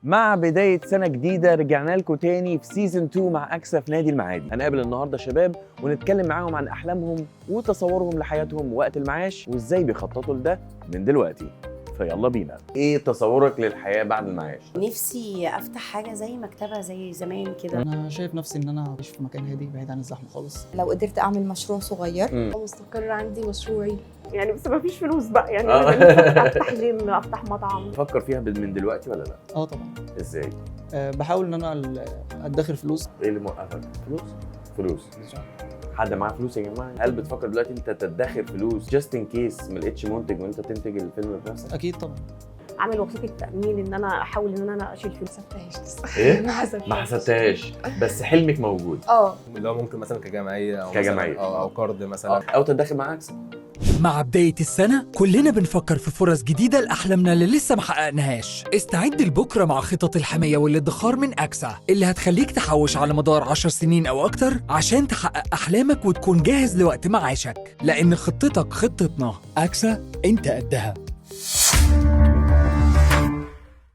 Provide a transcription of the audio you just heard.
مع بداية سنة جديدة رجعنا لكم تاني في season 2 مع أكسا في نادي المعادي. هنقابل النهاردة شباب ونتكلم معاهم عن أحلامهم وتصورهم لحياتهم وقت المعاش وإزاي بيخططوا لده من دلوقتي. فيلا بينا. إيه تصورك للحياة بعد المعاش؟ نفسي افتح حاجة زي مكتبه زي زمان كده. انا شايف نفسي ان انا اعيش في مكان هادي بعيد عن الزحمة خالص. لو قدرت اعمل مشروع صغير. مستقر، عندي مشروعي. يعني بس ما فيش فلوس بقى يعني. أنا نفسي افتح جيم، افتح مطعم. تفكر فيها من دلوقتي ولا لا؟ اه طبعا. إزاي؟ بحاول ان انا ادخر فلوس. إيه اللي موقفك؟ فلوس؟ فلوس. حد معاه فلوس يا جماعة؟ هل بتفكر دلوقتي انت تدخر فلوس just in case ما لقيتش منتج وانت تنتج الفيلم بنفسك؟ اكيد طبعا. اعمل وثيقة تامين، ان انا احاول ان انا اشيل فلوس. ما حسبتهاش لسه. ايه؟ ما حسبتهاش. ما حسبتهاش، بس حلمك موجود. اه. اللي هو ممكن مثلا كجمعية او كجمعية. مثلاً او قرض مثلا. او تدخر مع اكسا. مع بداية السنة كلنا بنفكر في فرص جديدة لأحلامنا اللي لسه ما حققناهاش. استعد لبكرة مع خطط الحماية والادخار من أكسا اللي هتخليك تحوش على مدار 10 سنين أو أكتر عشان تحقق أحلامك وتكون جاهز لوقت معاشك، لأن خطتك خطتنا. أكسا، أنت قدها.